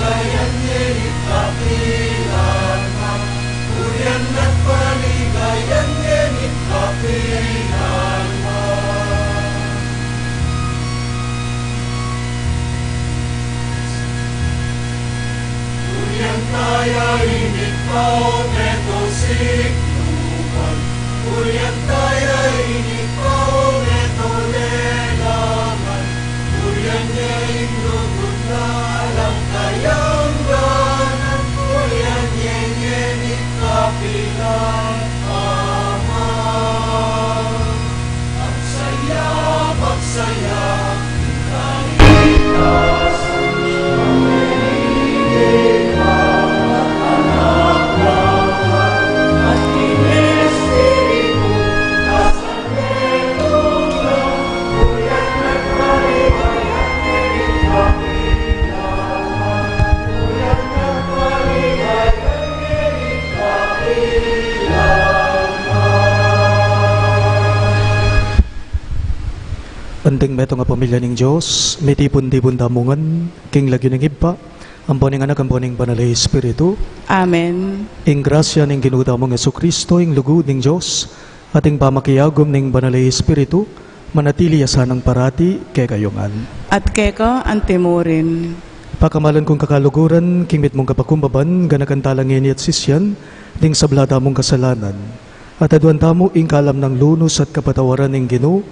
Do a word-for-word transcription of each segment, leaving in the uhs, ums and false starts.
Yan ngeni kapilan man, ulian at paligayan ngeni kapilan man. Ulian taya inik pau meto siknukan, ulian taya inik pau meto lelakan, ulian ngeni lugud na lang kayang ganan, ulian ngeni kapilan, Ama. Magsaya, magsaya, Anting metung a pamilya ning Dios, mitipun-tipun tamu ngan king lagyu ning Ibpa, ampo ning Anak, ampo ning Banal a Espiritu. Amen. Ing grasya ning Ginu tamung Jesucristo, ing lugud ning Dios, at ing pamakiagum ning Banal a Espiritu, manatili ya sanang parati kekayu ngan. At keka antimurin. Pakamalan kung kakaluguran, king mitmung kapakumbaban, ganakan tala ngeni at sisian ding sabla tamung kasalanan. At aduan tamu ing kalam nang lunus at kapatawaran ning Ginu,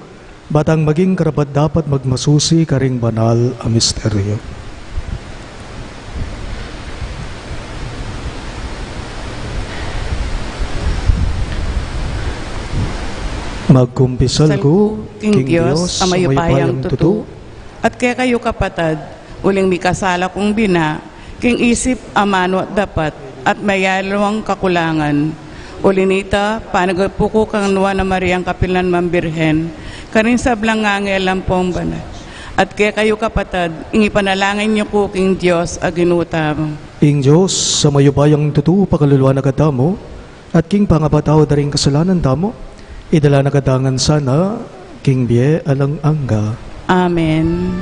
batang maging karapat-dapat magmasusi karing banal a misteryo. Magkumpisal ku king Dios a mayupayang tutu, at kekayu kapatad, uling mikasala kung bina, king isip, amanu at dapat, at mayaliwang kakulangan. Uli nita, panagupu ku kang Nuan a Mariang kapilan man Birhen, karing sablang angel ampong banal, at kekayu kapatad, ing ipanalangin yu ku king Dios a Ginu tamu. Ing Dios a mayupayang tutu pakalulu na katamu, at king pangapatawad da ring kasalanan tamu, idala na katamu ngan sana king bie alang angga. Amen.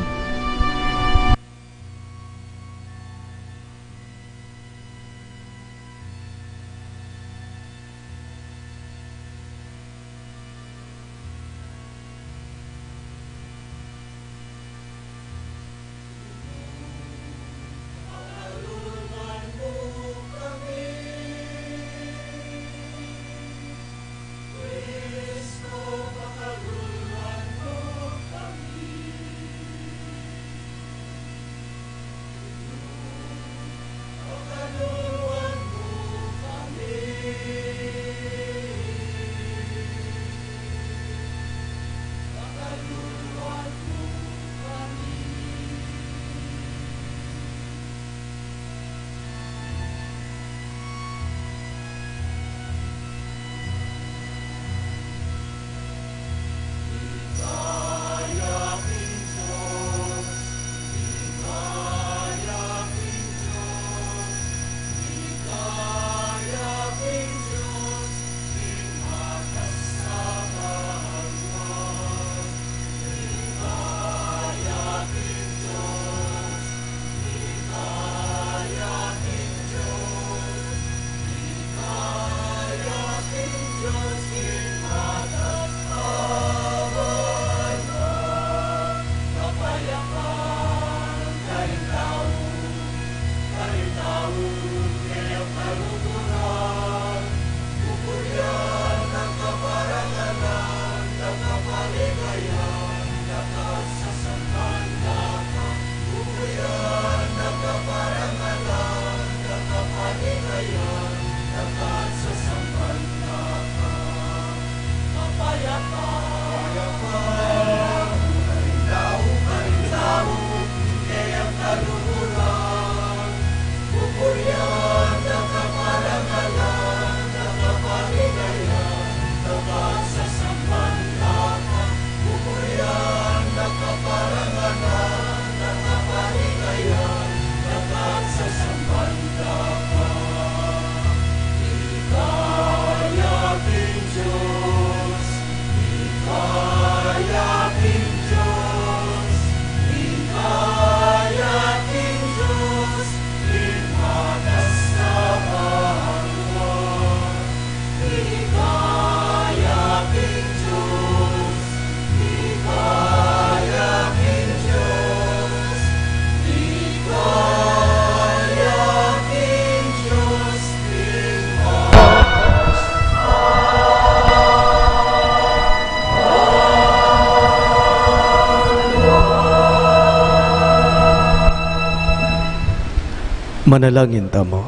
Manalangin tamu.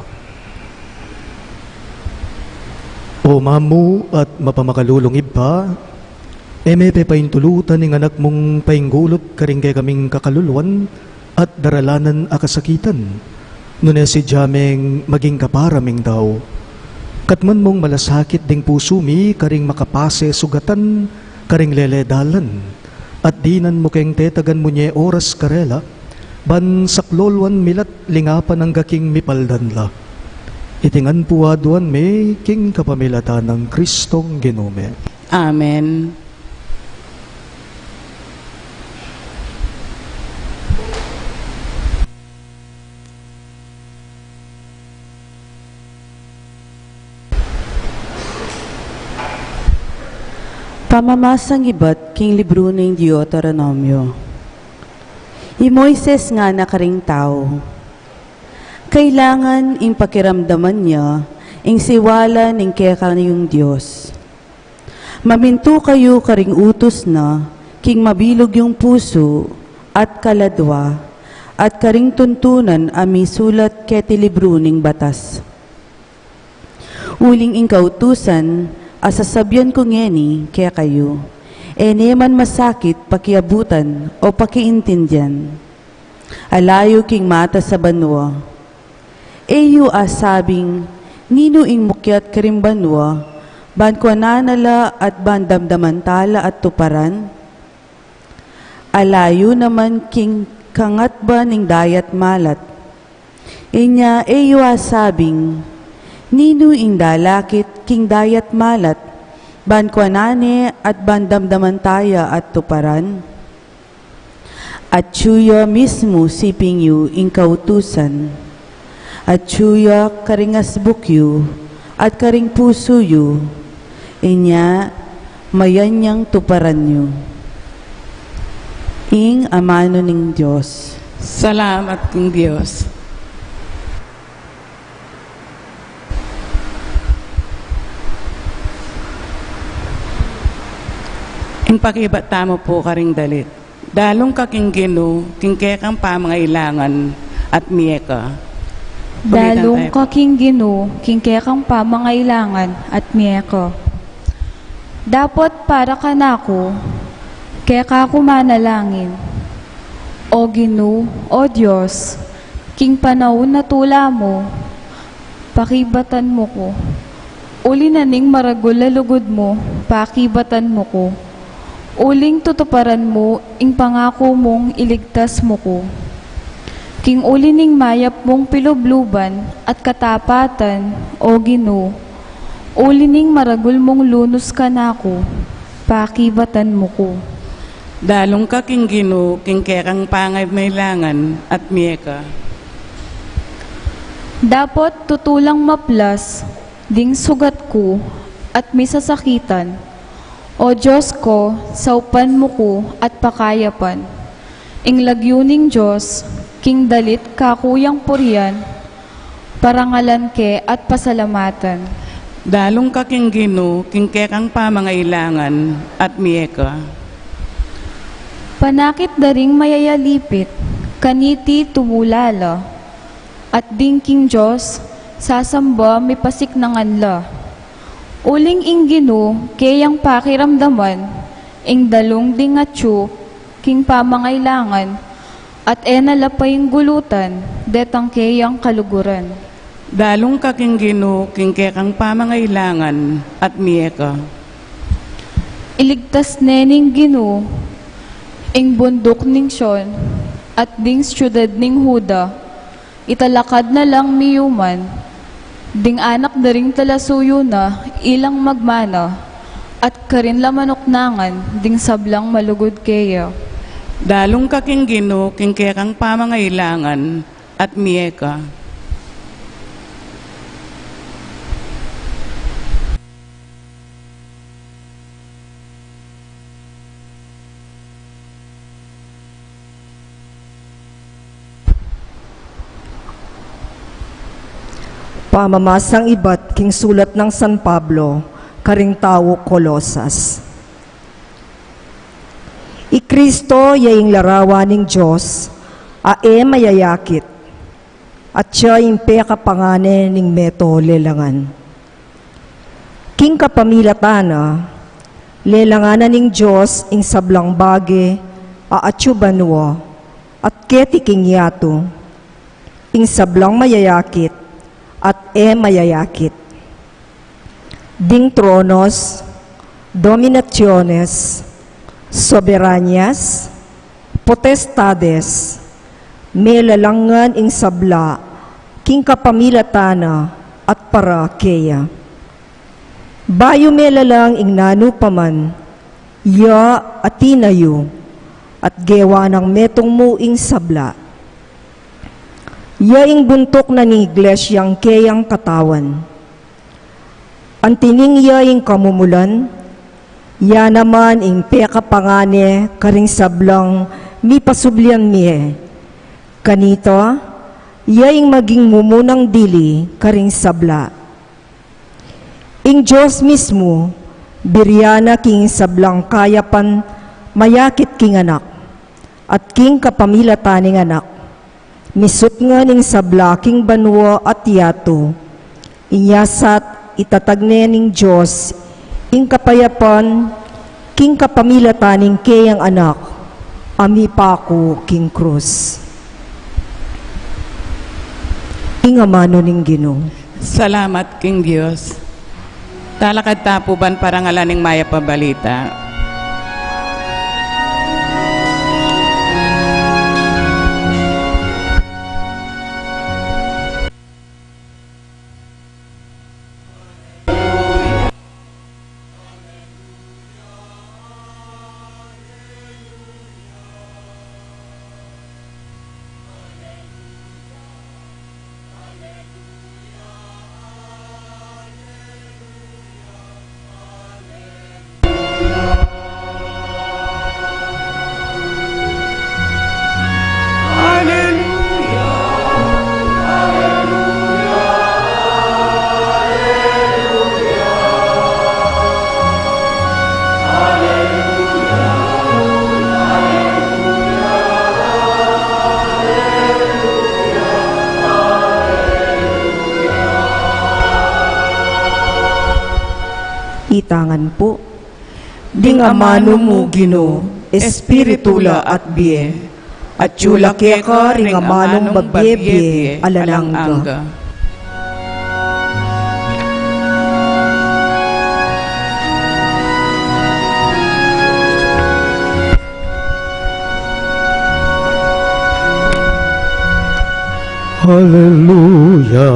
O Amanu at mapamakalulung Ibpa, e me pepaintulutan ing Anak mung painggulut karing kekaming kakaluluan at daralanan a kasakitan, nune sadya meng maging kapara ming tau. Katmuan mung malasakit ding pusu mi karing makapase sugatan karing lele dalan, at dinan mu keng tetagan mu ne oras karela, ban saklolwan milat lingapan angga king mipaldan la. Iti ngan pu aduan mi king kapamilatan nang Kristong Ginu mi. Amen. Pamamasang ibat king libru ning Deuteronomio. I Moises ngana karing tau, kailangan ing pakiramdaman ya ing siwala ning kekayung Dios. Mamintu kayu karing utus na king mabilug yung pusu at kaladwa, at karing tuntunan a misulat keti libru ning batas. Uling ing kautusan a sasabian ku ngeni kekayu, e ne man masakit pakiabutan o pakiintindian. Ala yu king mata sa banua. E yu asabing, ninu ing mukyat karing banua, ban kuanan na la at ban damdaman tala at tuparan? Ala yu naman king kangatba ning dayat malat. Inya e yu asabing, ninu ing dalakit king dayat malat, ban kuanan ne at ban damdaman taya at tuparan? Atyu ya mismu siping yu ing kautusan. Atyu ya karing asbuk yu at karing pusu yu. Inya mayan yang tuparan yu. Ing amanu ning Dios. Salamat king Dios. Ing pakibat tamu pu karing dalit. Dalung ka king Ginu king kekang pamangailangan at mie ka. Dalung ka king Ginu king kekang pamangailangan at mie ka. Dapot para kanaku, keka ku manalangin. O Ginu, O Dios, king panaun a tula mu, pakibatan mu ku. Uli na ning maragul a lugud mu, pakibatan mu ku. Uling tutuparan mu ing pangaku mung iligtas mu ku. King uli ning mayap mung pilubluban at katapatan, O Ginu, uli ning maragul mung lunus kanaku, pakibatan mu ku. Dalung ka king Ginu king kekang pangailangan at mie ka. Dapot tutulang maplas ding sugat ku at misasakitan. O Dios ko, saupan mu ku at pakayapan. Ing lagyu ning Dios, king dalit kaku yang purian, parangalan ke at pasalamatan. Dalung ka king Ginu king kekang pamangailangan at mie ka. Panakit da ring mayayalipit, kaniti tumula la, at ding king Dios sasamba mipasiknangan la. Uling ing Ginu keyang pakiramdaman ing dalung ding atyu king pamangailangan, at e na la painggulutan detang keyang kaluguran. Dalung ka king Ginu king kekang pamangailangan at mie ka. Iligtas ne ning Ginu ing bunduk ning Sion at ding siudad ning Juda. Italakad na lang miyuman ding anak da ring talasuyu na, ilang magmana, at karin la manuknangan ding sablang malugud keya. Dalung ka king Ginu king kekang pamangailangan at mie ka. Pamamasang ibat king sulat nang San Pablo karing tau Colosas. I Cristo ya ing larawan ning Dios a e mayayakit, at ya ing pekapangane ning meto lelangan. King kapamilatan na, lelangan na ning Dios ing sablang bage a atyu banua at keti king yatu, ing sablang mayayakit at e mayayakit. Ding tronos, dominasiones, soberanias, potestades, melalangan ing sabla king kapamilatan na at para keya. Bayu melalang ing nanu pa man, ya a tinayu, at gewa nang metung mu ing sabla. Ya ing buntuk na ning iglesyang keyang katawan. Anti ning ya ing kamumulan, ya naman ing pekapangane karing sablang mipasublian mie. Kanita, ya ing maging mumunang dili karing sabla. Ing Dios mismu, birian na king sablang kayapan mayakit king Anak, at king kapamilatan ning Anak, misutngan ing sabla king banua at yatu. Inya sat itatag ne ning Dios ing kapayapan king kapamilatan ning keyang Anak a mipaku king krus. Ing amanu ning Ginu. Salamat king Dios. Talakad ta pu ban parangalan ing mayap a balita. Itangan pu. Ding amanu mu, Ginu, espiritu la at bie, atyu la keka ring amanung babie-bie alang angga. Aleluya,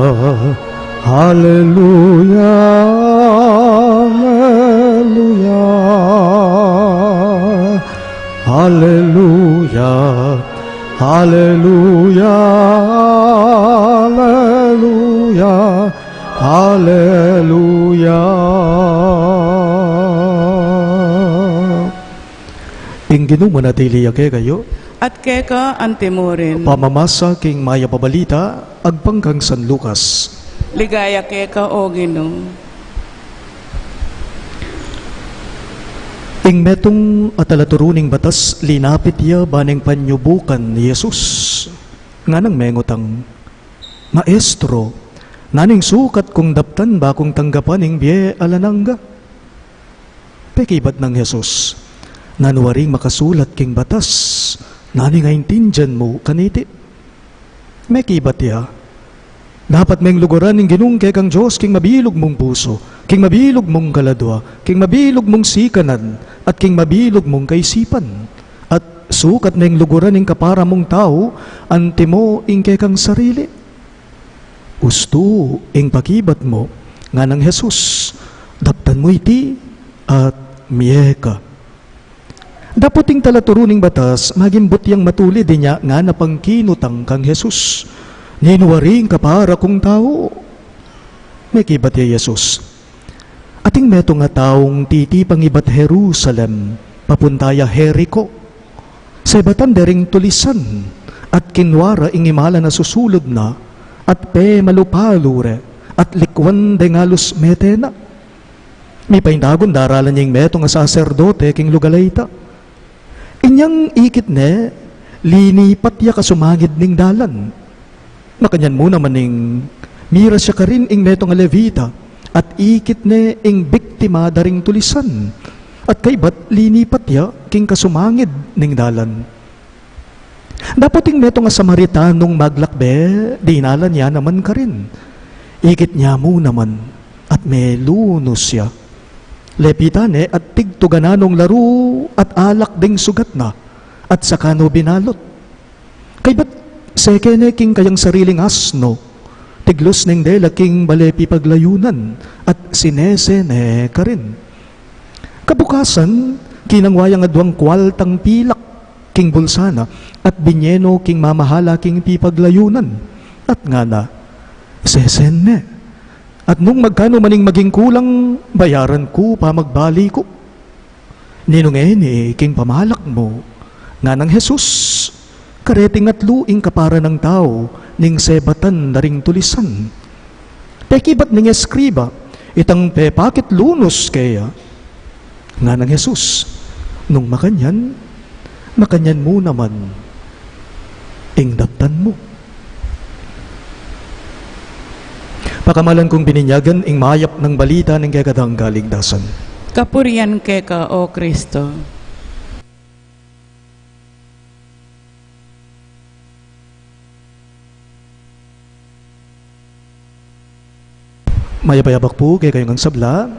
aleluya, aleluya, aleluya, aleluya, aleluya, aleluya. Ing Ginu manatili ya kekayu. At keka antimurin. Pamamasa king mayap a balita agpang kang San Lucas. Ligaya keka, O Ginu. Ing metung a talaturu ning batas linapit ya ba neng panyubukan i Jesus. Nganang mengutang, Maestro, nanung sukat kung daptan ba kung tanggapan ing bie alang angga? Pekibat nang Jesus, Nanu waring makasulat king batas, nanung aintindian mu kaniti? Mekibat ya, Dapat meng luguran ing Ginung kekang Dios king mabilug mung pusu, king mabilug mung kaladua, king mabilug mung sikanan, at king mabilug mung kaisipan. At sukat meng luguran ing kapara mung tau, antimo ing kekang sarili. Ustu ing pakibat mu, nganang Jesus, daptan mu iti at mie ka. Dapot ing talaturu ning batas, magimbut yang matulid inya ngana pang kinutang kang Jesus, Ninu waring kapara kung tau? Mekibat ya Jesus, Ating metung a taung titipang ibat Jerusalem, papunta ya Jerico. Sebatan de ring tulisan, at kinua ra ing imalan a susulud na, at pemalu-palu re, at likwan deng alus mete na. Mipaindagun daralan ya ing metung a saserdote king lugal a ita. Inyang ikit ne, linipat ya kasumangid ning dalan. Makanyan mu naman ing miras ya karin ing metung a Levita, at ikit ne ing biktima da ring tulisan, at kaybat linipat ya king kasumangid ning dalan. Dapot ing metung a Samaritanong maglakbe, dinalan ya naman karin. Ikit ne mu naman, at melunus ya. Lepitan ne at tigtugan na nung laru at alak ding sugat na, at saka no binalut. Kaybat seke ne king kayang sariling asno, tiglus neng dela king bale pipaglayunan, at sinese ne karin. Kabukasan, kinangwa yang aduang kualtang pilak king bulsa na, at binye no king mamahala king pipaglayunan, at ngana, "Sesen ne. At nung magkanu man ing maging kulang, bayaran ku pamagbalik ku." "Ninung e ini king pamalak mu?" nganang Jesus. "Kareting atlu ing kapara nang tau ning sebatan da ring tulisan." Pekibat ning eskriba, "Itang pepakit lunus keya." Nganang Jesus, "Nung makanyan, makanyan mu naman ing daptan mu." Pakamalan kung bininyagan ing mayap nang balita ning kekatang kaligtasan. Kapurian keka, O Kristo. Mayap a yabak pu kekayu ngan sabla.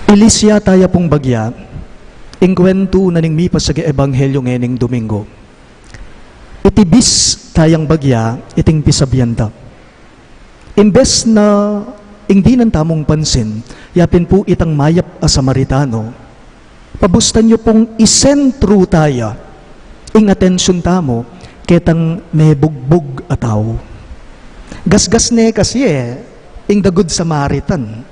Ilisya taya pung bagya ing kuwentu na ning mipasagang ebanghelyo ngening Domingo. Itibis tayang bagya iting pisabian ta. Imbes na ing dinan tamung pansin, yapin pu itang mayap a Samaritano, pabustan yu pung isentru taya ing atensyun tamu ketang mebugbug a tau. Gasgas ne kasi e ing The Good Samaritan.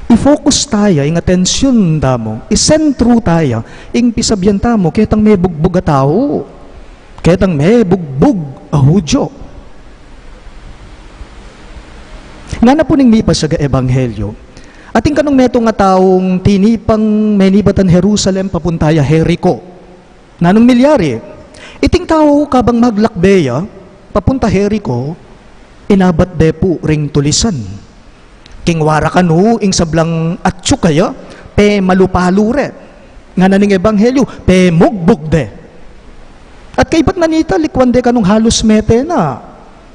I-focus taya ing atensyun tamu, isentru taya ing pisabian tamu ketang mebugbug a tau, ketang mebugbug a Hudyo. Ngana pu ning mipasagang ebanghelyo, atin kanung metung a taung tinipang menibatan Jerusalem papunta ya Jerico. Nanung milyari? Iting tau kabang maglakbe ya papunta Jerico, inabat de pu ring tulisan. King wara kanu ing sablang atsu kaya, pemalu-palu de. Ngana ning ebanghelyo, pemugbug de. At kaybat na nita, likwan de kanung halus mete na.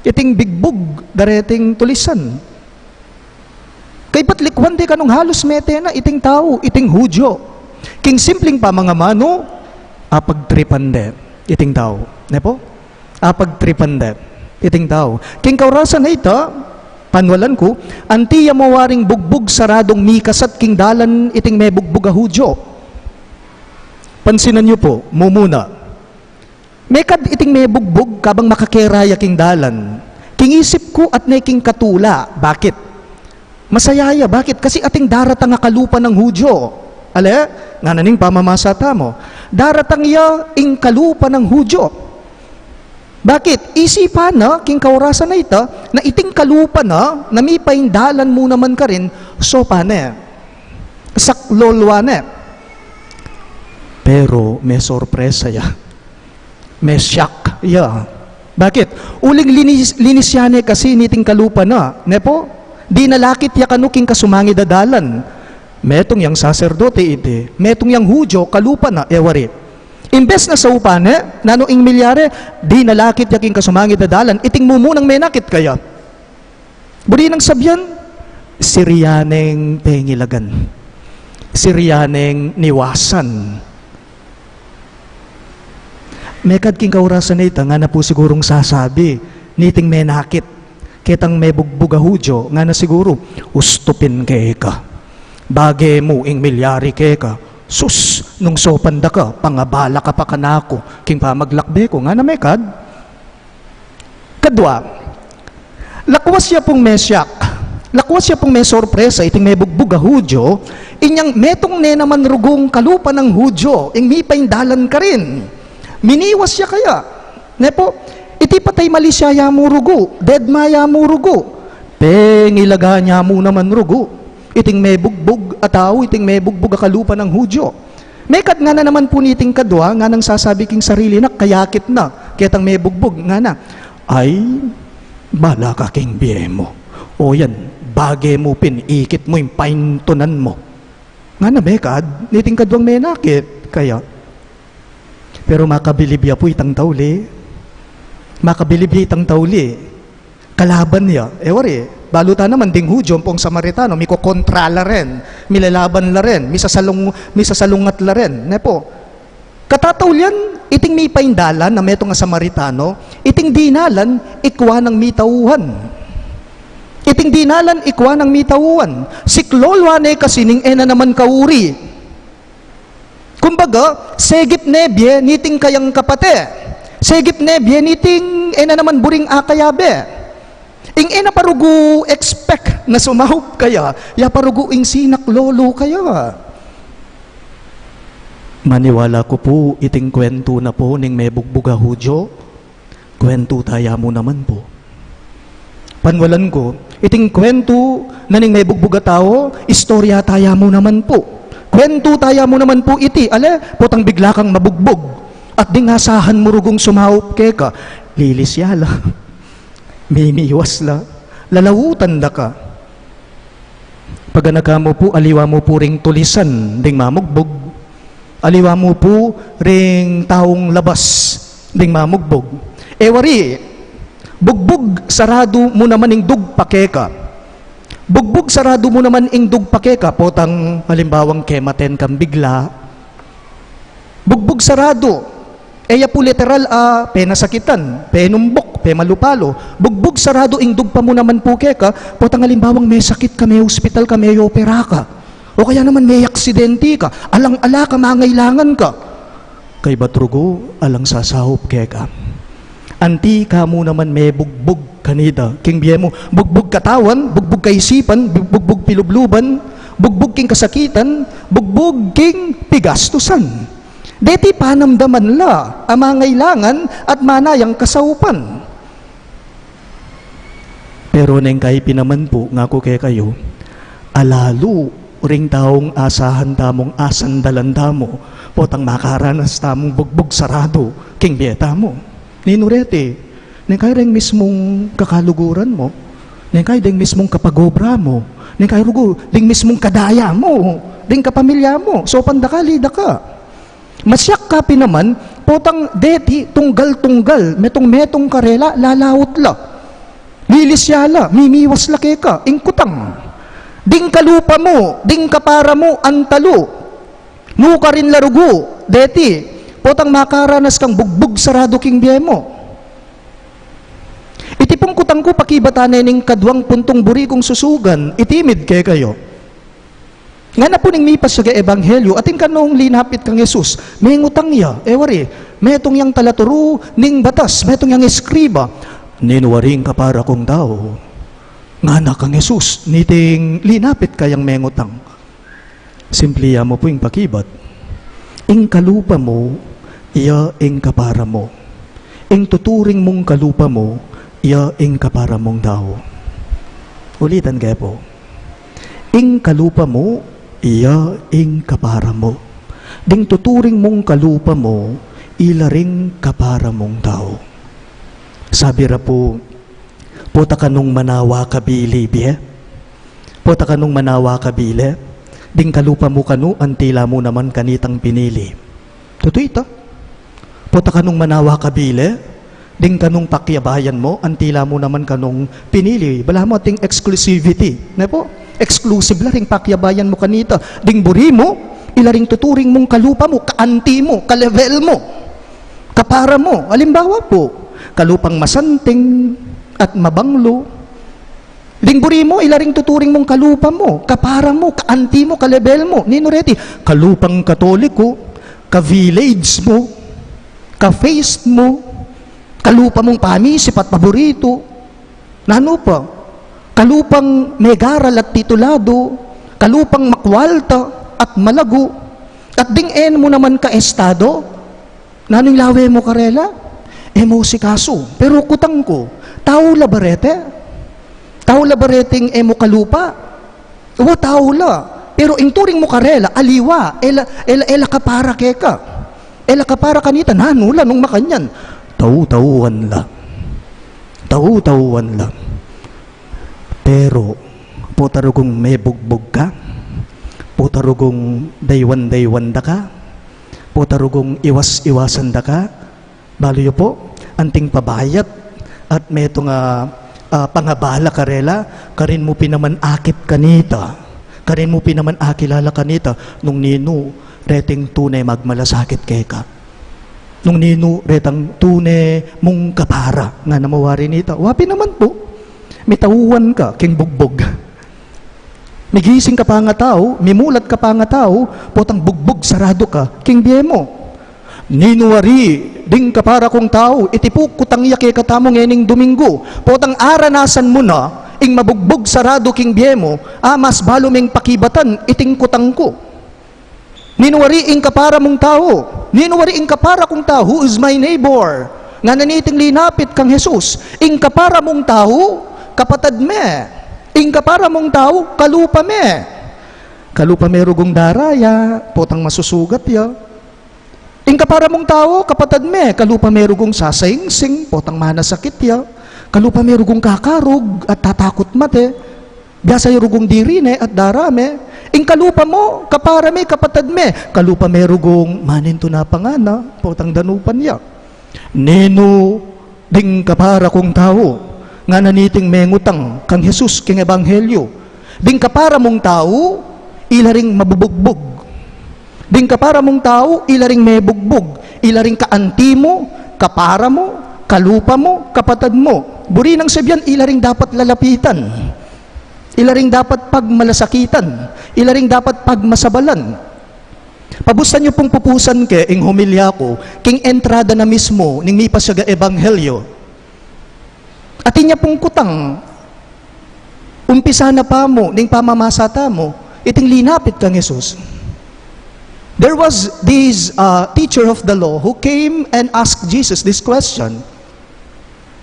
Iting bigbug da reting tulisan. Kaybat likwan de kanung halus mete na iting tau, iting Hudyo. King simpling pamangamanu, apagtripan de iting tau. Ne pu? Apagtripan de iting tau. King kaurasan a ita, panwalan ku, anti ya mu waring bugbug saradung mikasat king dalan iting mebugbug a Hudyo. Pansinan yu pu, mumuna. Mekad iting mebugbug kabang makakera ya king dalan. King isip ku at ne king katula. Bakit? Masaya ya. Bakit? Kasi ating daratang a kalupa nang Hudyo. Ale? Ngana ning pamamasa tamu. Daratang ya ing kalupa nang Hudyo. Bakit? Isipan na, king kaurasan a ita, na iting kalupa na, na mipaindalan mu naman karin, sopan ne. Saklolwa ne. Pero, mesorpresa ya. Mesyak ya. Bakit? Uling linis, linis ya ne kasi niting kalupa na, ne pu? Dinalakit ya kanu king kasumangid a dalan. Metung yang saserdote iti, metung yang Hudyo, kalupa na, e wari. Imbes na saupan ne, nanu ing milyari? Dinalakit ya king kasumangid a dalan, iting mumunang menakit kaya. Buri nang sabian, sirya neng pengilagan. Sirya neng niwasan. Mekad king kaurasan a ita, ngana pu sigurung sasabi niting menakit ketang mebugbug a Hudyo, ngana siguru, "Ustupin keka. Bage mu ing milyari keka. Sus, nung sopan da ka, pangabala ka pa kanaku king pamaglakbe ku." Ngana mekad. Kadwa, lakwas ya pung mesyak, lakwas ya pung mesorpresa iting mebugbug a Hudyo, inyang metung ne naman rugung kalupa nang Hudyo ing mipaindalan karin. Miniwas ya kaya. Ne pu? Iti patay malisya ya mu rugu, dedma ya mu rugu, pengilagan ya mu naman rugu iting mebugbug a tau, iting mebugbug a kalupa nang Hudyo. Mekad ngana naman pu niting kadwa, nganang sasabi king sarili na, kayakit na ketang mebugbug, ngana, "Ay, bala ka king bie mu. O yan, bage mu pin, ikit mu ing paintunan mu." Ngana mekad niting kadwang menakit kaya. Pero makabilib ya pu itang tauli. Makabilib ya itang tauli. Kalaban ya. E wari, balu ta naman ding Hudyo ampong Samaritano, mikokontra la rin, milalaban la rin, misasalung-, misasalungat la rin. Ne pu? Katataulian, iting mipaindalan a metung a Samaritano, iting dinalan, ikua nang mitauhan. Iting dinalan, ikua nang mitauhan. Siklolwa ne kasi ning e na naman kauri. Kumbaga, segip ne bie niting kayang kapate. Segip ne bie niting e na naman buring akayabe. Ing e na pa rugu expect na sumaup kaya, ya pa rugu ing sinak lolo kaya. Maniwala ku pu, iting kwentu na pu ning mebugbug a Hudyo, kwentu taya mu naman pu. Panwalan ku, iting kwentu na ning mebugbug a tau, istorya taya mu naman pu. Kwentu taya mu naman pu iti, ale, potang bigla kang mabugbug. At ding asahan mu rugung sumaup keka, lilisya la. Mimiwas la. Lalautan da ka. Paganaka mu pu, aliwa mu pu ring tulisan ding mamugbug. Aliwa mu pu ring taung labas ding mamugbug. E wari, bugbug saradu mu naman ing dugpa keka. Bugbug saradu mu naman ing dugpa keka. Potang halimbawang kematen kang bigla. Bugbug saradu. E ya pu literal a penasakitan, penumbuk, pemalupalu. Bugbug saradu ing dugpa mu naman pu keka, potang alimbawang mesakit ka, me-hospital ka, me-opera ka. O kaya naman me-aksidenti ka, alang-ala ka, mangailangan ka. Kaybat rugu, alang sasaup keka. Anti ka mu naman mebugbug kanita king bie mu. Bugbug katawan, bugbug kaisipan, bu-, bugbug pilubluban, bugbug king kasakitan, bugbug king pigastusan. Deti panamdaman la a mangailangan at manayang kasaupan. Pero neng kaypi naman pu, ngaku kekayu, alalu ring taung asahan tamung asandalan tamu, potang makaranas tamung bugbug saradu king bie tamu. Ninu reti? Neng kay deng mismung kakaluguran mu, neng kay deng mismung kapagobra mu, neng kay rugu deng mismung kadaya mu, deng kapamilya mu, saupan da ka, ali da ka. Masyak ka pin naman, potang deti tunggal-tunggal, metung-metung karela, lalaut la. Lilisya la, mimiwas la keka, ing kutang. Ding kalupa mu, ding kapara mu, antalu. Nukarin la rugu, deti, potang makaranas kang bugbug saradu king bie mu. Iti pung kutang ku pakibatan ne ning kadwang puntung buri kung susugan, itimid kekayu. Ngana pu ning mipasiag a ebanghelyo, atin kanung linapit kang Jesus, mengutang ya, e wari, metung yang talaturu ning batas, metung yang eskriba, "Ninu wari ing kapara kung tau?" Ngana kang Jesus, niting linapit kayang mengutang. Simple ya mu pu ing pakibat. Ing kalupa mu, iya ing kapara mu. Ing tuturing mung kalupa mu, iya ing kapara mung tau. Ulitan ke pu. Ing kalupa mu, iya ing kapara mu. Ding tuturing mung kalupa mu, ila ring kapara mung tau. Sabi ra pu, pota kanung manawa kabili bie. Pota kanung manawa kabili. Ding kalupa mu kanu, antila mu naman kanitang pinili. Tutu ita. Pota kanung manawa kabili, ding kanung pakiabayan mu, antila mu naman kanung pinili. Balamu ating exclusivity. Ne pu? Exclusive la ring pakiabayan mu kanita. Ding buri mu, ila ring tuturing mung kalupa mu, kaanti mu, kalevel mu, kapara mu. Alimbawa pu, kalupang masanting at mabanglu. Ding buri mu, ila ring tuturing mung kalupa mu, kapara mu, kaanti mu, kalevel mu. Ninu reti? Kalupang Katoliko, ka-village mu, ka-faith mu, kalupa mung pamisip at paboritu. Nanu pa? Kalupang megaral at tituladu, kalupang makwalta at malagu, at ding e mu naman kaestado. Nanu ing lawe mu karela? E mu asikasu. Pero kutang ku, tau la ba reti? Tau la ba reting e mu kalupa? Wa, tau la. Pero ing turing mu karela, aliwa, e la, e la, e la kapara keka. E la kapara kanita, nanu la nung makanyan. Tau-tauan la. Tau-tauan la. Pero, pota rugung mebugbug ka, pota rugung daywan-daywan da ka, pota rugung iwas-iwasan da ka, balu yu pu, anting pabayat at metung a, ah, pangabala karela, karin mu pin naman akit kanita, karin mu pin naman akilala kanita, nung ninu reting tune magmalasakit keka. Nung ninu retang tune mung kapara, ngana mu wari nita. Wa pin naman pu, mitauan ka king bugbug. Migising ka pa nga tau, mimulat ka pa nga tau, potang bugbug saradu ka king bie mu. Ninu wari ding kapara kung tau, iti pu kutang ya kekatamu ngening Domingo, potang aranasan mu na ing mabugbug saradu king bie mu, a mas balu meng pakibatan iting kutang ku. Ninu wari ing kapara mung tau? Ninu wari ing kapara kung tau? Who is my neighbor? Ngana niting linapit kang Jesus. Ing kapara mung tau, kapatad me. Ing kapara mung tau, kalupa me. Kalupa me rugung dara ya, potang masusugat ya. Ing kapara mung tau, kapatad me, kalupa me rugung sasaingsing, potang manasakit ya. Kalupa me rugung kakarug at tatakut mate. Biasa ya rugung diri ne at dara me. Ing kalupa mu, kapara me, kapatad me, kalupa me rugung manintu na pangana, potang danupan ya. Ninu ding kapara kung tau? Ngana niting mengutang kang Jesus king ebanghelyo. Ding kapara mung tau, ila ring mabubugbug. Ding kapara mung tau, ila ring mebugbug, ila ring kaanti mu, kapara mu, kalupa mu, kapatad mu. Buri nang sabian, ila ring dapat lalapitan, ila ring dapat pagmalasakitan, ila ring dapat pagmasabalan. Pabustan yu pung pupusan ke ing homilya ku, king entrada na mismu ning mipasiag a ebanghelyo. Atin ya pung kutang, umpisa na pamu ning pamamasa tamu, iting linapit kang Jesus. There was this, uh, teacher of the law who came and asked Jesus this question,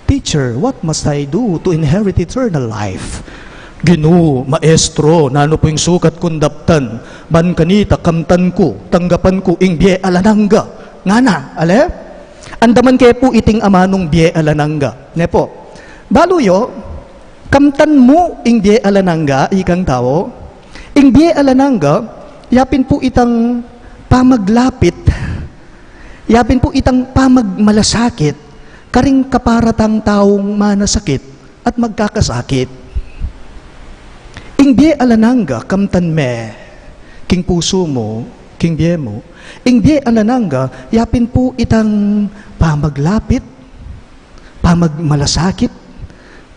"Teacher, what must I do to inherit eternal life?" "Ginu, maestro, nanu pu ing sukat kung daptan ban kanita kamtan ku, tanggapan ku ing bie alang angga?" Ngana, ale? Andaman ke pu iting amanung bie alang angga, ne pu? Balu yu, kamtan mu ing bie alang angga, ikang tau. Ing bie alang angga, yapin pu itang pamaglapit, yapin pu itang pamagmalasakit karing kapara tang taung manasakit at magkakasakit. Ing bie alang angga, kamtan me king pusu mu, king bie mu. Ing bie alang angga, yapin pu itang pamaglapit, pamagmalasakit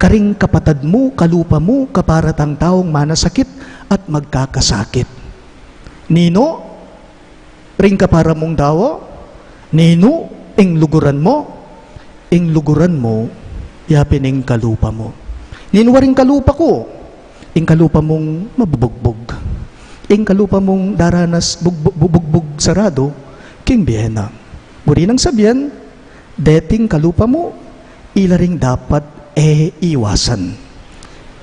karing kapatad mu, kalupa mu, kapara tang taung manasakit at magkakasakit. Ninu? Ring kapara mung tau? Ninu ing luguran mu? Ing luguran mu, yapin ing kalupa mu. Ninu waring kalupa ku? Ing kalupa mung mabubugbug. Ing kalupa mung daranas bugbu-, bubugbug saradu king bie na. Buri nang sabian, deting kalupa mu, ila ring dapat e iwasan.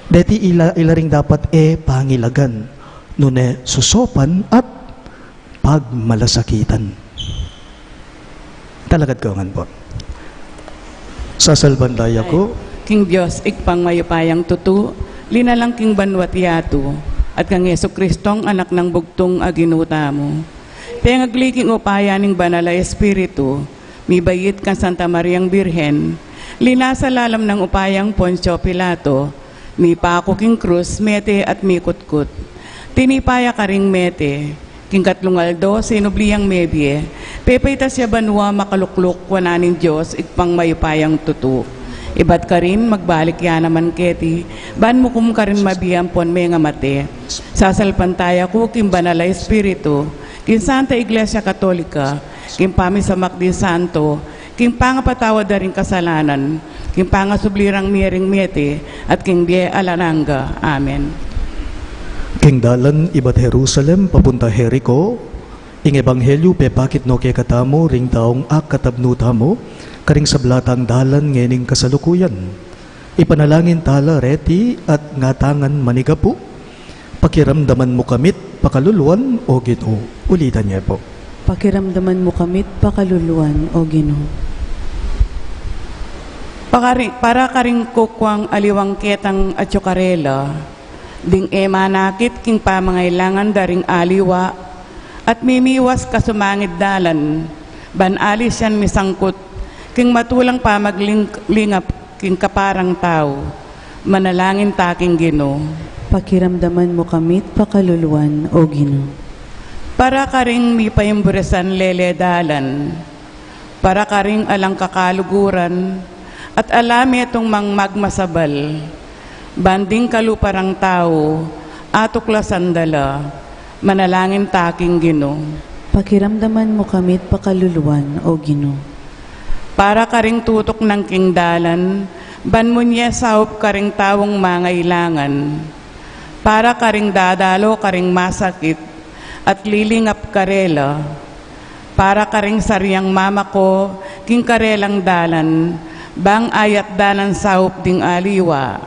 Deti ila, ila ring dapat e pangilagan, nune susopan at pagmalasakitan. Talakad ku ngan pu. Sasalpantaya ku king Dios, Ibpang mayupayang tutu, linalang king banua't yatu, at kang Jesu Kristong Anak nang bugtung a Ginu tamu. Pengagli king upaya ning Banal a Espiritu, mibait kang Santa Mariang Birhen, linasa lalam nang upayang Poncio Pilato, mipaku king krus, mete at mikutkut. Tinipa ya karing mete, king katlung aldo sinubli yang mebie, pepaitas ya banua, makalukluk wanan ning Dios Ibpang mayupayang tutu. Ibat karin magbalik ya naman keti, ban mukum karin mabie ampon mengamate. Sasalpantaya ku king Banal a Espiritu, king Santa Iglesia Katolika, king pamisamak ding santo, king pangapatawad da ring kasalanan, king pangasubli rang mie ring mete, at king bie alang angga. Amen. King dalan ibat Jerusalem papunta Jerico, ing ebanghelyu pepakit no kekatamu ring taung akatabnu tamu karing sabla tang dalan ngening kasalukuyan. Ipanalangin tala reti at ngatangan manigapu. Pakiramdaman mu kamit pakaluluan, O Ginu. Ulitan ye pu. Pakiramdaman mu kami't pakaluluan, O Ginu. Pakari-, para karing kukuang aliwang ketang atyu karela, ding e manakit king pamangailangan da ring aliwa, at mimiwas kasumangid dalan, ban ali sian misangkut king matulang pamaglingap king kaparang tau, manalangin ta king Ginu. Pakiramdaman mu kami't pakaluluan, O Ginu. Para karing mipaimburisan lele dalan, para karing alang kakaluguran, at ala metung mang magmasabal, ban ding kalupa rang tau atuklasan da la, manalangin ta king Ginu. Pakiramdaman mu kami't pakaluluan, O Ginu. Para karing tutuknang king dalan, ban munye saup karing taung mangailangan, para karing dadalo karing masakit at lilingap karela, para karing sariang mamako king karelang dalan, bang ayat dalan saup ding aliwa,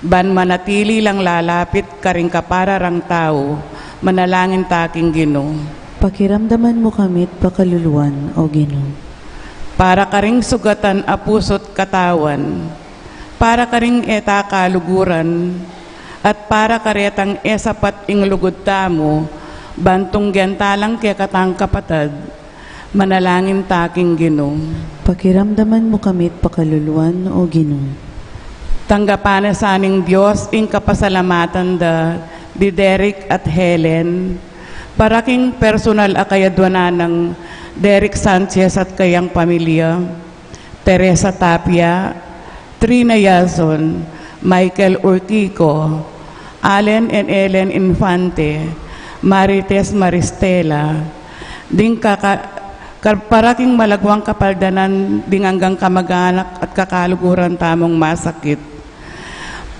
ban manatili lang lalapit karing kapararang tau, manalangin ta king Ginu. Pakiramdaman mu kami't pakaluluan, O Ginu. Para karing sugatan a pusu't katawan, para karing e ta kaluguran, at para karetang e sapat ing lugud tamu, ban tunggen ta lang kekatang kapatad, manalangin ta king Ginu. Pakiramdaman mu kami't pakaluluan, O Ginu. Tanggapan na sa ning Dios ing kapasalamatan da di Derek at Helen, para king personal a kayadwanan nang Derek Sanchez at kayang pamilya, Teresa Tapia, Trina Yazon, Michael Urquico, Allen and Ellen Infante, Marites Maristela, ding kaka-, kar-, para king malagwang kapaldanan ding anggang kamaganak at kakaluguran tamung masakit.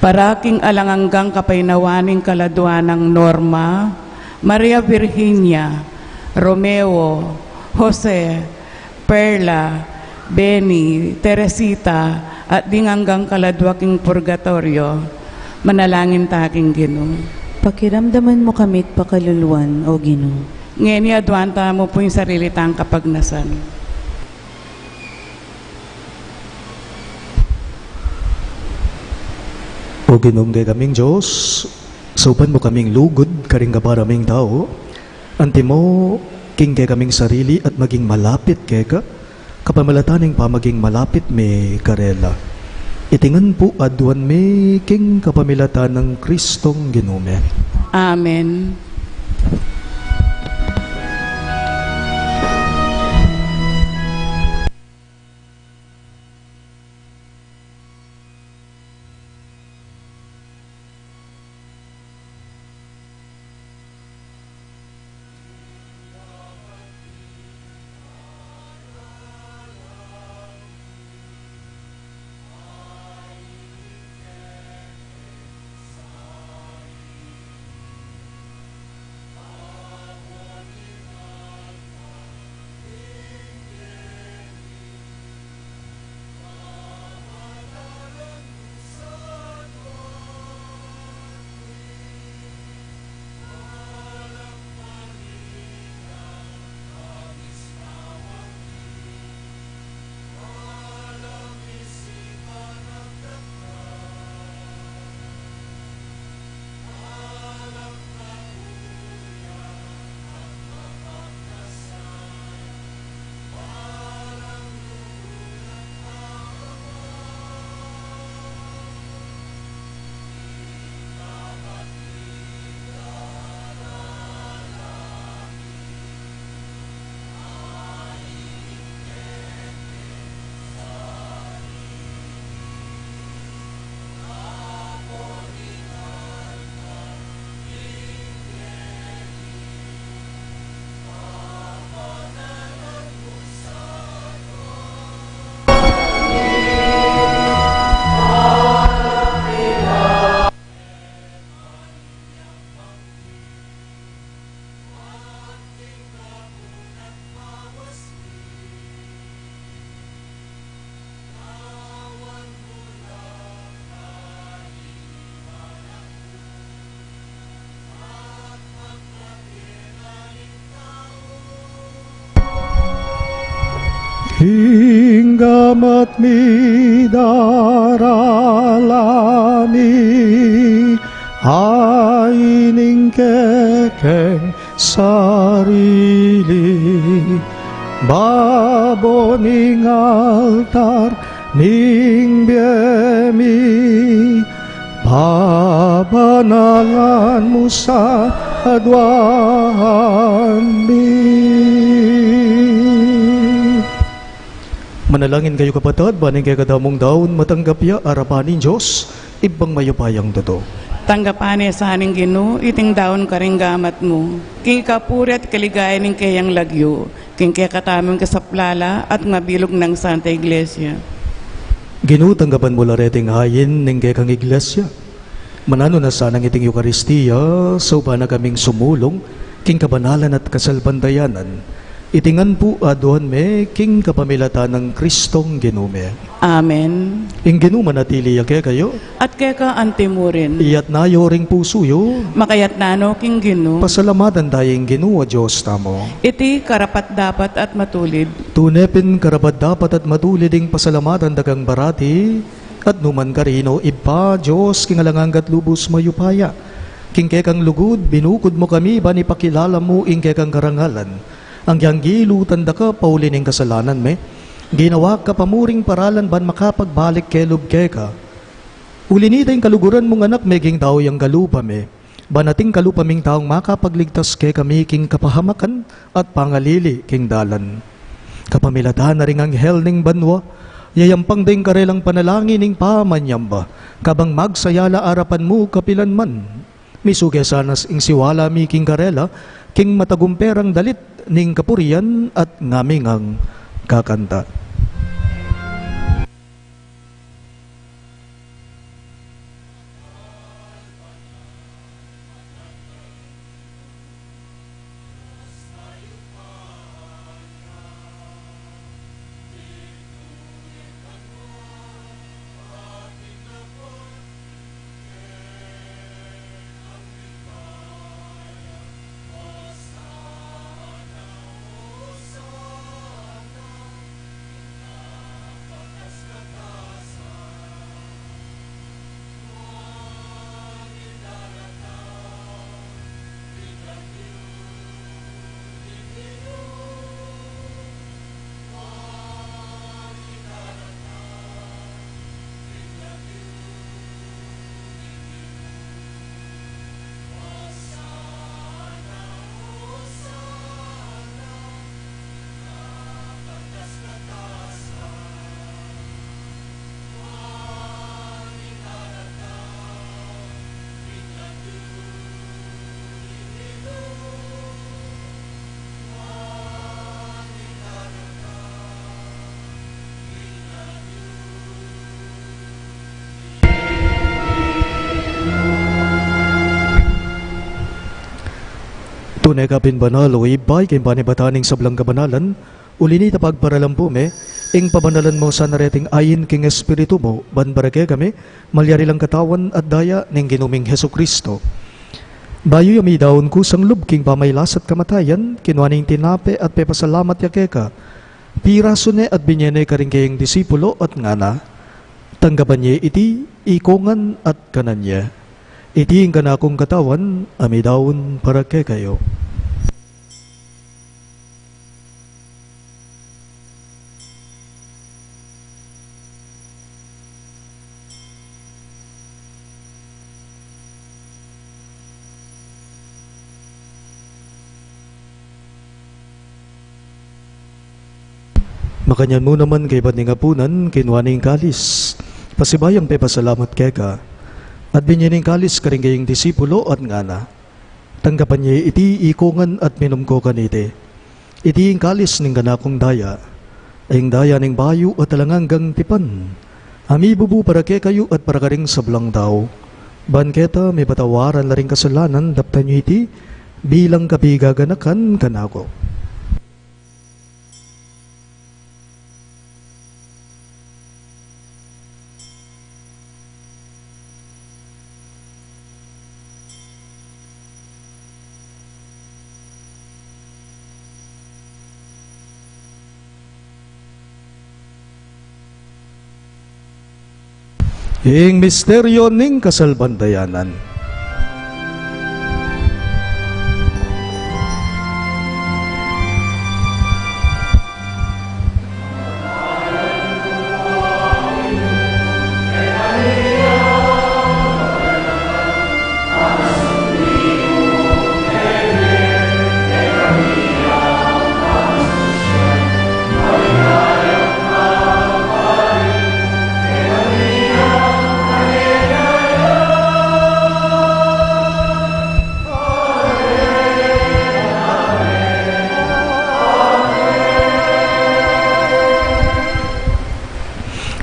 Para king alang anggang kapaynawan ning kaladwa nang Norma, Maria Virginia, Romeo, Jose, Perla, Benny, Teresita, at ding anggang kaladwa king purgatoryo, manalangin ta king Ginu. Pakiramdaman mu kami't pakaluluan, O Ginu. Ngeni aduan tamu pu ing sarili tang kapagnasan. O Ginung kekaming Dios, saupan mu kaming lugud karing kaparaming tau, antimo king kekaming sarili at maging malapit keka, kapamilatan ning pamaging malapit mi karela. Iti ngan pu aduan mi king kapamilatan nang Kristong Ginu mi. Amen. Ing gamat mi daralan mi, ay ning kekeng sarili, babo ning altar ning bie mi, pabanalan mu sa aduan mi. Manalangin kayu, kapatad, ban ing kekadamung daun matanggap ya arapan ning Dios, Ibpang mayupayang tutu. Tanggapan ne sa ning Ginu iting daun karing gamat mu, king kapurian at kaligayan ning keyang lagyu, king kekatamung kasaplalan at mabilug nang Santa Iglesia. Ginu, tanggapan mu la reting ain ning kekang Iglesia. Mananu na sanang iting Eukaristia, saupan na kaming sumulung king kabanalan at kasalpantayanan. Iti ngan pu aduan mi king kapamilatan nang Kristong Ginu mi. Amen. Ing Ginu manatili ya kekayu. At keka antimurin. Iyatas yu ring pusu yu. Makayatas no king Ginu. Pasalamatan taya ing Ginu a Dios tamu. Iti karapat-dapat at matulid. Tune pin karapat-dapat at matulid ing pasalamatan da kang parati, at nukarin man, o Ibpa, Dios king alang angga at lubus mayupaya. King kekang lugud, binukud mu kami ban ipakilala mu ing kekang karangalan. Anggyang gilutan da ka pauli ning kasalanan mi, ginawa ka pa mu ring paralan ban makapagbalik kelub keka. Uli nita ing kaluguran mung Anak, meging tau yang kalupa mi, ban ating kalupa ming taung makapagligtas kekami king kapahamakan at pangalili king dalan. Kapamilatan na ring anghel ning banua, yayampang da ing karelang panalangin ning pamanyamba, kabang magsaya la arapan mu kapilan man. Misuke sana ing siwala mi king karela, king matagumpe rang dalit ning kapurian at ngami ngang kakanta. Tune ka pin banal, o Ibpa, king panibatan ning sablang kabanalan, uli nita pagparalan pu mi, ing pabanalan mu sana reting ain king Espiritu mu, ban para kekami, malyari lang katawan at daya ning Ginu ming Jesucristo. Bayu ya midaun kusang lub king pamailas at kamatayan, kinua ne ing tinape at pepasalamat ya keka. Pirasu ne at binye ne karing keyang disipulo at ngana, tanggapan ye iti, ikongan at kanan ye. Iti ing kanakung katawan, a midaun para kekayu. Makanyan mu naman kaybat ning apunan, kinua ne ing kalis. Pasibayung pepasalamat keka. At binye ne ing kalis karing keyang disipulo at ngana, tanggapan ye iti, ikongan at minum ko kaniti. Iti ing kalis ning kanakung daya, ing daya ning bayu at alang anggang tipan, a mibubu para kekayu at para karing sablang tau. Ban keta mipatawaran la ring kasalanan, daptan yu iti bilang kapigaganakan kanaku. Ing misteryo ning kasalpantayanan.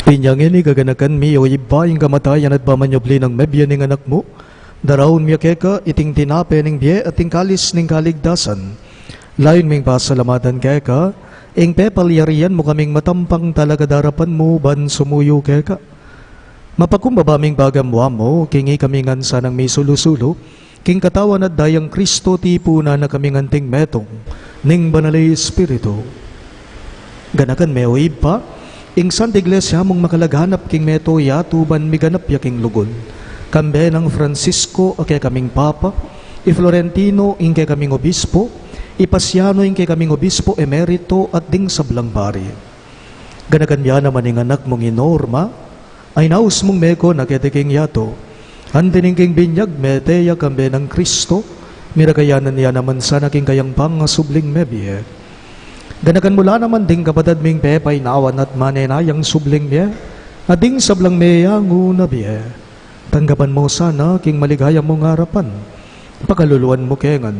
Inya ngeni, gaganakan mi, o Ibpa, ing kamatayan at pamanyubli nang mebie ning Anak mu, daraun mi keka iting tinape ning bie at ing kalis ning kaligtasan. Layun ming pasalamatan keka ing pepalyarian mu kaming matampang talakad king arapan mu ban sumuyu keka. Mapakumbaba ming pagamu-amu king ikami ngan sanang misulu-sulu king katawan at dayang Kristo, tipunan na kaming anting metung ning Banal a Espiritu. Ganakan me, o Ibpa, ing Santa Iglesia mung makalaganap king mabilug a yatu ban miganap ya king lugud. Kambe nang Francisco a kekaming Papa, i Florentino ing kekaming Obispo, i Pasiano ing kekaming Obispo Emerito at ding sablang pari. Ganakan ya naman ing Anak mung i Norma, a inaus mung meko na keti king yatu. Anti ning king binyag mete ya kambe nang Kristo, miragayanan ya naman sana king kayang pangasubling mebie. Ganakan mu la naman ding kapatad ming pepainawan at manenayang subling mie, at ding sablang meyangu na bie. Tanggapan mu sana king maligaya mung arapan. Pakaluluan mu ke ngan.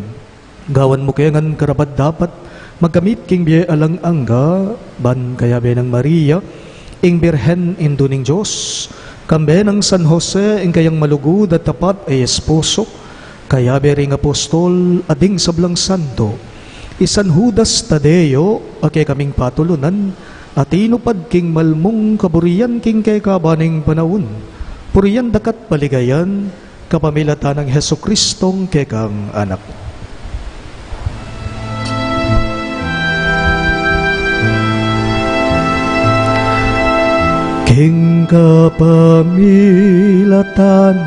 Gawan mu ke ngan karapat-dapat magkamit king bie alang angga, ban kayabe nang Maria, ing Birhen Indu ning Dios, kambe nang San Jose, ing kayang malugud at tapat a esposo, kayabe ring apostol a ding sablang santo, i San Judas Tadeo a kekaming patulunan, a tinupad king malmung kaburian king kekaban ning panaun, purian daka't paligayan, kapamilatan nang Jesucristong kekang Anak. King kapamilatan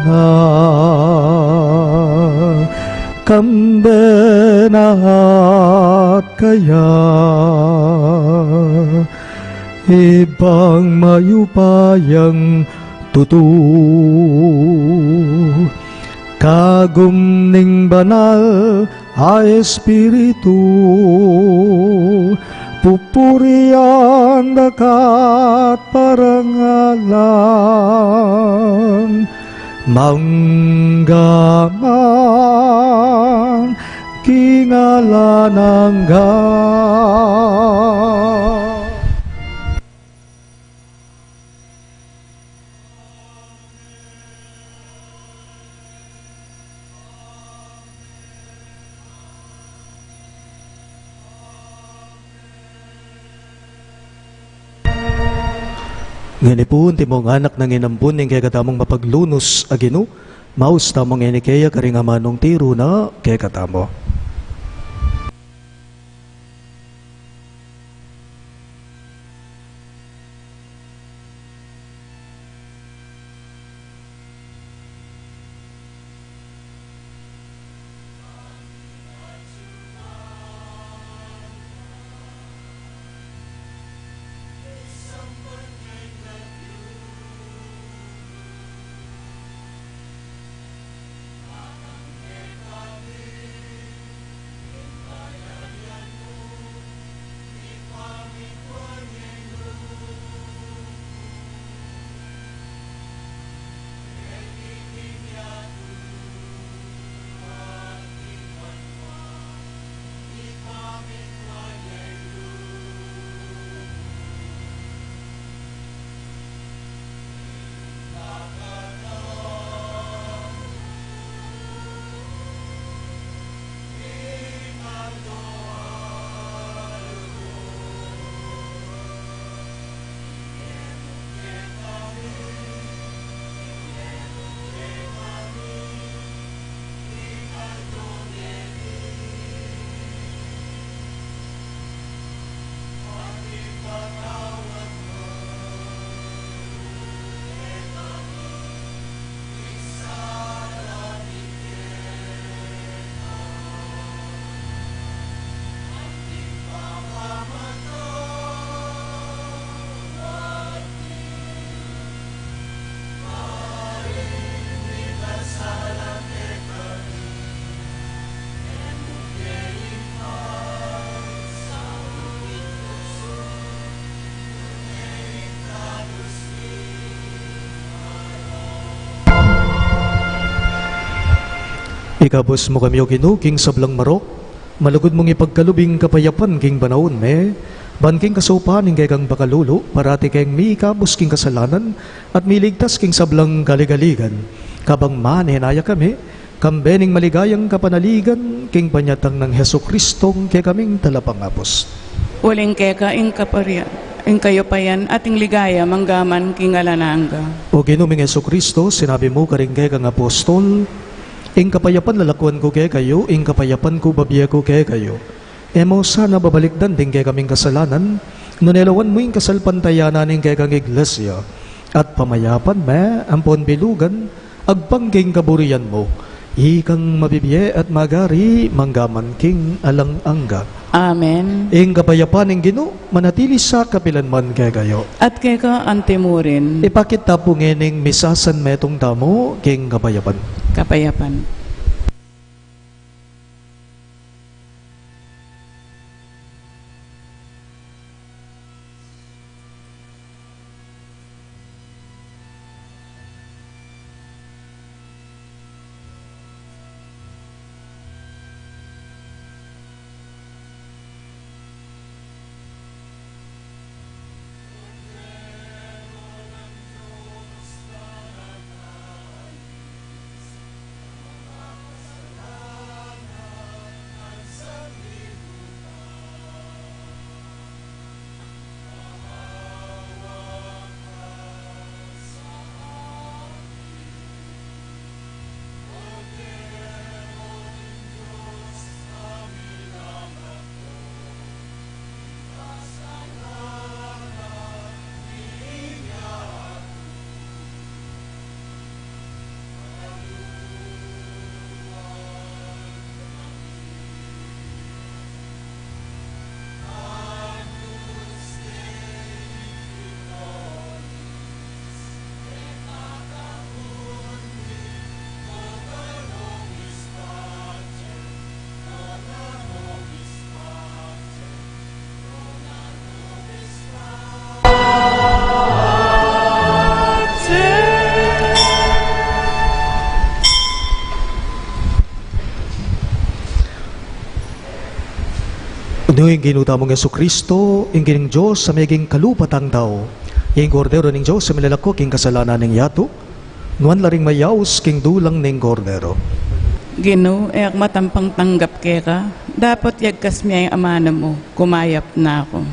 na, kambe na at kaya, Ibpang mayupayang tutu, kagum ning Banal a Espiritu, pupurian daka't parangalan, mangga man king alang angga. Ngeni pu, antimong anak nang inampun ning kekatamung mapaglunus a Ginu, maus tamu ngeni keya karing amanung tiru na kekatamu. Ikabus mu kami, O Ginu, king sablang marok, malugud mung ipagkalub ing kapayapan king panaun mi, ban king kasaupan ning kekang pakalulu, parati keng mikabus king kasalanan, at miligtas king sablang kaligaligan. Kabang manenaya kami, kambe ning maligayang kapanaligan, king panyatang nang Jesucristong kekaming talapangabus. Uling keka ing kaparian, ing kayupayan, at ing ligaya, mangga man king alang angga. O Ginu ming Jesucristo, sinabi mu karing kekang apostol, ing kapayapan lalakwan ku kekayu, ing kapayapan ku babie ku kekayu. E mu sana babalikdan ding kekaming kasalanan, nune lawan mu ing kasalpantayanan ning kekang Iglesia, at pamayapan me ampon bilugan, agpang king kaburian mu, ikang mabibie at magari, mangga man king alang angga. Amen. Ing kapayapan ning Ginu, manatili sa kapilan man kekayu. At keka anti mu rin. Ipakit ta pu ngening misasanmetung tamu king kapayapan. Kapayapan. Ing Ginu tamung Jesucristo, ing Ginung Dios a meging kalupa tang tau, ing Kordero ning Dios a milalako king kasalanan ning yatu, nuan la ring mayaus king dulang ning Kordero. Ginu, e ak matampang tanggap keka, dapot yagkas me ing amanu mu, kumayap na ku.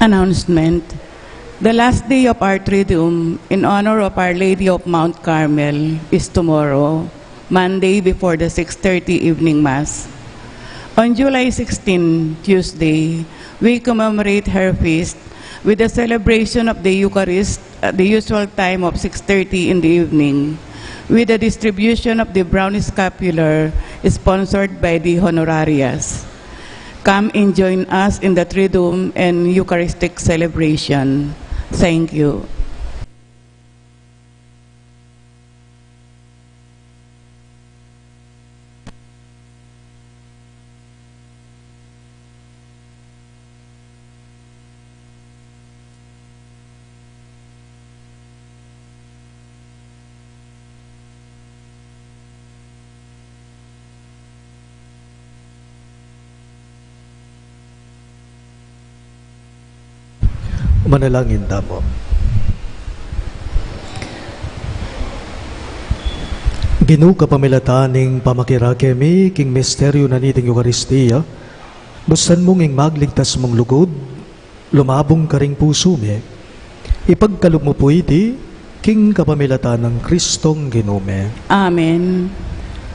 Announcement. The last day of our Triduum in honor of Our Lady of Mount Carmel is tomorrow, Monday, before the six thirty evening Mass. On July sixteen, Tuesday, we commemorate her feast with the celebration of the Eucharist at the usual time of six thirty in the evening, with the distribution of the brown scapular sponsored by the honorarias. Come and join us in the Triduum and Eucharistic celebration. Thank you. Manalangin tamu. Ginu, kapamilatan ning pamakirake mi king misteryu na niting Eukaristia, bustan mung ing magligtas mung lugud lumabung karing pusu mi. Ipagkalub mu pu iti king kapamilatan nang Kristong Ginu mi. Amen.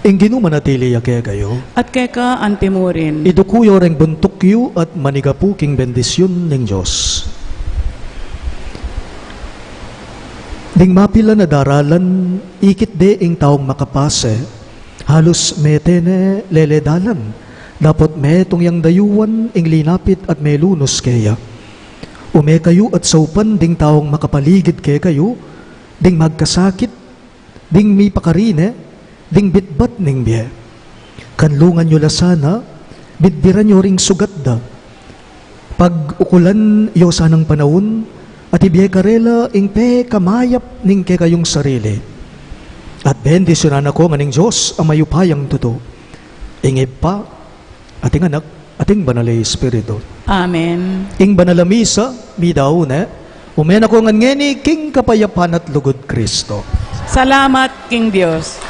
Ing Ginu manatili ya kekayu. At keka antimurin. Iduku yu reng buntuk yu at manigapu king bendisyun ning Dios. Ding mapilan a daralan, ikit de ing taung makapase, halus mete ne lele dalan, dapot metung yang dayuan ing linapit at melunus keya. Ume kayu at saupan ding taung makapaligid kekayu, ding magkasakit, ding mipakarine, ding bitbat ning bie. Kanlungan yu la sana, bidbiran yu ring sugat da. Pag-ukulan yu sanang panaun, at ibie karela ing pekamayap ning kekayung sarili. At bendisyunan na ko ngan ning Dios a mayupayang tutu, ing Ibpa, at ing Anak, at ing Banal a Espiritu. Amen. Ing Banal a Misa, midaun ne, ume na ko ngan ngeni king kapayapan at lugud Kristo. Salamat king Dios.